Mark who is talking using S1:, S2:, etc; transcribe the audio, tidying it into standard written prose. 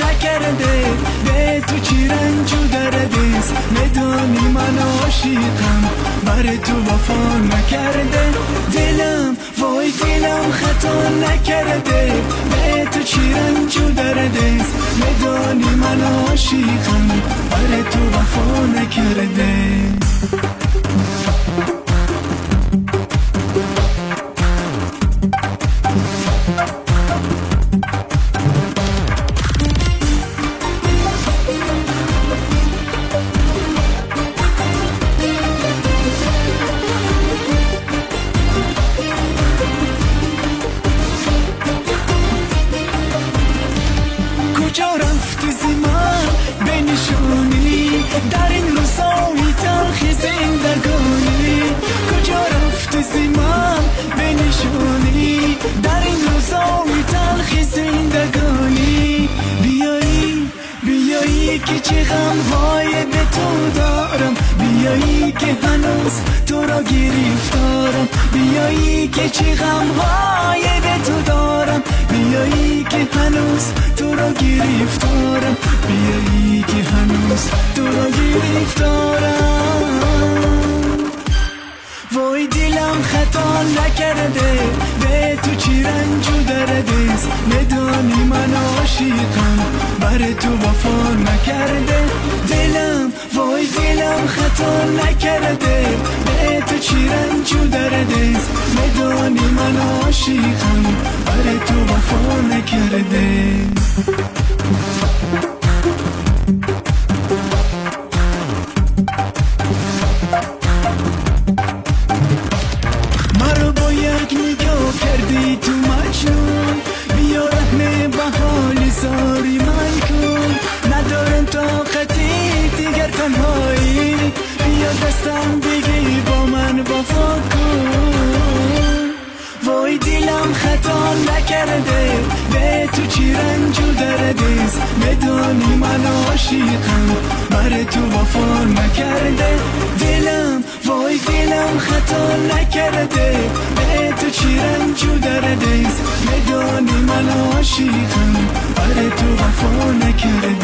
S1: نکرده، به تو چی رنج و دردیست، میدانی من عاشقم بر تو وفا نکرده. دلم وای دلم خطا نکرده، به تو چی رنج و دردیست، میدانی من عاشقم بر تو وفا نکرده. کجا رفتی زی من به نشونی، در این روزای تلخ زندگانی. کجا رفتی زی من به نشونی، در این روزای تلخ زندگانی. بیایی بیایی که چه غمهای به تو دارم، بیایی که هنوز تو را گرفتارم. بیایی که چه غمهای به تو دارم، بیایی که هنوز تو را گرفتارم. بیایی که هنوز تو را گرفتارم. وای دلم خطا نکرده، به تو چی رنج و دردیست، میدانی من عاشقم بر تو وفا نکرده. دلم وای دلم خطا نکرده، به تو چی رنج و دردیست، میدانی من عاشقم بر تو وفا نکرده. مرا با یک نگاه کردی تو مجنون، بیا رحم به حال زاری من کن. ندارم طاقتی دیگر تنهایی، بیا دستم بگی با من وفا کن. وای دلم خطا نکرده، به تو چی رنج و دردیست، میدانی من عاشقم بر تو وفا نکرده. دلم وای دلم خطا نکرده، به تو چی رنج و دردیست، میدانی من عاشقم بر تو وفا نکرده.